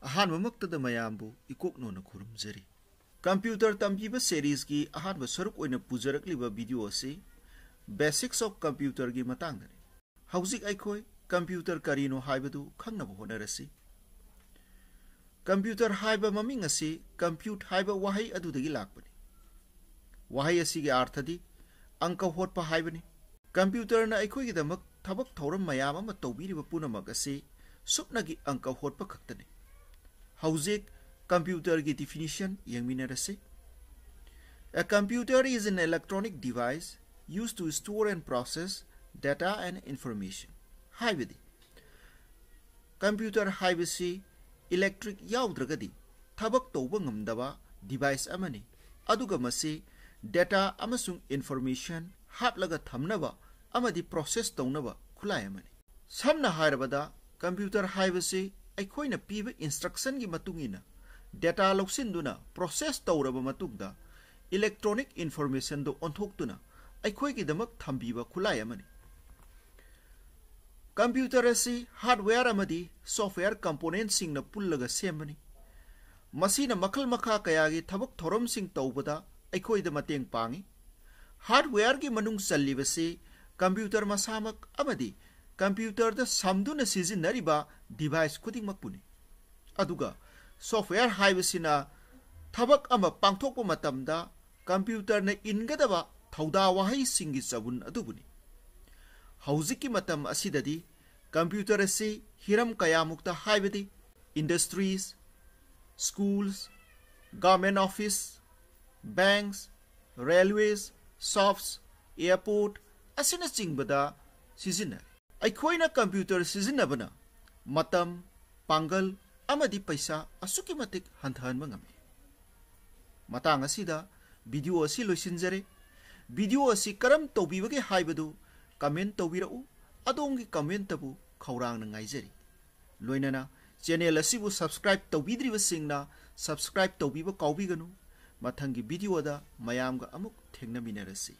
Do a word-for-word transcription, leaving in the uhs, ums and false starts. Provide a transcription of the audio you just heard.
ꯑꯍꯥꯟꯕꯃꯛꯇꯗ ꯃꯌꯥꯝꯕꯨ ꯏꯀꯣꯛꯅꯣꯅ ꯈꯨꯔꯨꯝꯖꯔꯤ꯫ ꯀꯝꯄ꯭ꯌꯨꯇꯔ ꯇꯝꯕꯤꯕ ꯁꯦꯔꯤꯁꯀꯤ ꯑꯍꯥꯟꯕ ꯁꯔꯨꯛ ꯑꯣꯏꯅ ꯄꯨꯖꯔꯛꯂꯤꯕ ꯚꯤꯗꯤꯑꯣ ꯑꯁꯤ Basics of Computerꯒꯤ ꯃꯇꯥꯡꯗꯅꯤ꯫ ꯍꯧꯖꯤꯛ ꯑꯩꯈꯣꯏ ꯀꯝꯄ꯭ꯌꯨꯇꯔ ꯀꯔꯤꯅꯣ ꯍꯥꯏꯕꯗꯨ ꯈꯪꯅꯕ ꯍꯣꯠꯅꯔꯁꯤ꯫ ꯀꯝꯄ꯭ꯌꯨꯇꯔ ꯍꯥꯏꯕ ꯃꯃꯤꯡ ꯑꯁꯤ compute ꯍꯥꯏꯕ ꯋꯥꯍꯩ ꯑꯗꯨꯗꯒꯤ ꯂꯥꯛꯄꯅꯤ꯫ ꯋꯥꯍꯩ ꯑꯁꯤꯒꯤ ꯑꯥꯔꯊꯗꯤ ꯑꯪꯀ ꯍꯣꯠꯄ ꯍꯥꯏꯕꯅꯤ꯫ ꯀꯝꯄ꯭ꯌꯨꯇꯔꯅ ꯑꯩꯈꯣꯏꯒꯤꯗꯃꯛ ꯊꯕꯛ ꯊꯧꯔꯝ ꯃꯌꯥꯝ ꯑꯃ ꯇꯧꯕꯤꯔꯤꯕ ꯄꯨꯝꯅꯃꯛ ꯑꯁꯤ ꯁꯨꯞꯅꯒꯤ ꯑꯪꯀ ꯍꯣꯠꯄ ꯈꯛꯇꯅꯤ꯫ ꯍꯧꯖꯤꯛ ꯀꯝꯄ꯭ꯌꯨꯇꯔꯒꯤ definition ꯌꯦꯡꯃꯤꯟꯅꯔꯁꯤ꯫ A computer is an electronic device used to store and process data and information. ꯍꯥꯏꯕꯗꯤ, ꯀꯝꯄ꯭ꯌꯨꯇꯔ ꯍꯥꯏꯕꯁꯤ ꯏꯂꯦꯛꯇ꯭ꯔꯤꯛ ꯌꯥꯎꯗ꯭ꯔꯒꯗꯤ ꯊꯕꯛ ꯇꯧꯕ ꯉꯝꯗꯕ ꯗꯤꯚꯥꯏꯁ ꯑꯃꯅꯤ, ꯑꯗꯨꯒ ꯃꯁꯤ ꯗꯦꯇꯥ ꯑꯃꯁꯨꯡ ꯏꯟꯐꯣꯔꯃꯦꯁꯟ ꯍꯥꯞꯂꯒ ꯊꯝꯅꯕ ꯑꯃꯗꯤ ꯄ꯭ꯔꯣꯁꯦꯁ ꯇꯧꯅꯕ ꯈꯨꯠꯂꯥꯏ ꯑꯃꯅꯤ꯫ ꯁꯝꯅ ꯍꯥꯏꯔꯕꯗ, ꯀꯝꯄ꯭ꯌꯨꯇꯔ ꯍꯥꯏꯕꯁꯤ ꯑꯩꯈꯣꯏꯅ ꯄꯤꯕ ꯏꯟꯁꯇ꯭ꯔꯛꯁꯟꯒꯤ ꯃꯇꯨꯡ ꯏꯟꯅ ꯗꯦꯇꯥ ꯂꯧꯁꯤꯟꯗꯨꯅ ꯄ꯭ꯔꯣꯁꯦꯁ ꯇꯧꯔꯕ ꯃꯇꯨꯡꯗ ꯏꯂꯦꯛꯇ꯭ꯔꯣꯅꯤꯛ ꯏꯟꯐꯣꯔꯃꯦꯁꯟꯗꯨ ꯑꯣꯟꯊꯣꯛꯇꯨꯅ ꯑꯩꯈꯣꯏꯒꯤꯗꯃꯛ ꯊꯝꯕꯤꯕ ꯈꯨꯠꯂꯥꯏ ꯑꯃꯅꯤ꯫ ꯀꯝꯄ꯭ꯌꯨꯇꯔ ꯑꯁꯤ ꯍꯥꯔꯗꯋꯦꯌꯔ ꯑꯃꯗꯤ ꯁꯣꯐꯋꯦꯌꯔ ꯀꯝꯄꯣꯅꯦꯟꯠꯁꯤꯡꯅ ꯄꯨꯜꯂꯒ ꯁꯦꯝꯕꯅꯤ꯫ ꯃꯁꯤꯅ ꯃꯈꯜ ꯃꯈꯥ ꯀꯌꯥꯒꯤ ꯊꯕꯛ ꯊꯧꯔꯝꯁꯤꯡ ꯇꯧꯕꯗ ꯑꯩꯈꯣꯏꯗ ꯃꯇꯦꯡ ꯄꯥꯡꯏ꯫ ꯍꯥꯔꯗꯋꯦꯌꯔꯒꯤ ꯃꯅꯨꯡ ꯆꯜꯂꯤꯕꯁꯤ ꯀꯝꯄ꯭ꯌꯨꯇꯔ ꯃꯁꯥꯃꯛ ꯑꯃꯗꯤ ꯀꯝꯄ꯭ꯌꯨꯇꯔꯗ ꯁꯝꯗꯨꯅ ꯁꯤꯖꯤꯟꯅꯔꯤꯕ ꯗꯤꯚꯥꯏꯁ ꯈꯨꯗꯤꯡꯃꯛꯄꯨꯅꯤ꯫ ꯑꯗꯨꯒ ꯁꯣꯐꯋꯦꯌꯔ ꯍꯥꯏꯕꯁꯤꯅ ꯊꯕꯛ ꯑꯃ ꯄꯥꯡꯊꯣꯛꯄ ꯃꯇꯝꯗ ꯀꯝꯄ꯭ꯌꯨꯇꯔꯅ ꯏꯟꯒꯗꯕ ꯊꯧꯗꯥ ꯋꯥꯍꯩꯁꯤꯡꯒꯤ ꯆꯕꯨꯟ ꯑꯗꯨꯕꯨꯅꯤ꯫ ꯍꯧꯖꯤꯛꯀꯤ ꯃꯇꯝ ꯑꯁꯤꯗꯗꯤ ꯀꯝꯄ꯭ꯌꯨꯇꯔ ꯑꯁꯤ ꯍꯤꯔꯝ ꯀꯌꯥꯃꯨꯛꯇ, ꯍꯥꯏꯕꯗꯤ industries, schools, government office, banks, railways, shops, airport ꯑꯁꯤꯅꯆꯤꯡꯕꯗ ꯁꯤꯖꯤꯟꯅꯔꯤ꯫ ꯑꯩꯈꯣꯏꯅ ꯀꯝꯄ꯭ꯌꯨꯇꯔ ꯁꯤꯖꯤꯟꯅꯕꯅ ꯃꯇꯝ, ꯄꯥꯡꯒꯜ ꯑꯃꯗꯤ ꯄꯩꯁꯥ ꯑꯁꯨꯛꯀꯤ ꯃꯇꯤꯛ ꯍꯟꯊꯍꯟꯕ ꯉꯝꯃꯤ꯫ ꯃꯇꯥꯡ ꯑꯁꯤꯗ ꯚꯤꯗꯤꯑꯣ ꯑꯁꯤ ꯂꯣꯏꯁꯤꯟꯖꯔꯦ꯫ ꯚꯤꯗꯤꯑꯣ ꯑꯁꯤ ꯀꯔꯝ ꯇꯧꯕꯤꯕꯒꯦ ꯍꯥꯏꯕꯗꯨ ꯀꯃꯦꯟꯠ ꯇꯧꯕꯤꯔꯛꯎ꯫ ꯑꯗꯣꯝꯒꯤ ꯀꯃꯦꯟꯠꯇꯕꯨ ꯈꯧꯔꯥꯡꯅ ꯉꯥꯏꯖꯔꯤ꯫ ꯂꯣꯏꯅꯅ ꯆꯦꯅꯦꯜ ꯑꯁꯤꯕꯨ ꯁꯕꯁꯀ꯭ꯔꯥꯏꯕ ꯇꯧꯕꯤꯗ꯭ꯔꯤꯕꯁꯤꯡꯅ ꯁꯕꯁꯀ꯭ꯔꯥꯏꯕ ꯇꯧꯕꯤꯕ ꯀꯥꯎꯕꯤꯒꯅꯨ꯫ ꯃꯊꯪꯒꯤ ꯚꯤꯗꯤꯑꯣꯗ ꯃꯌꯥꯝꯒ ꯑꯃꯨꯛ ꯊꯦꯡꯅꯃꯤꯟꯅꯔꯁꯤ꯫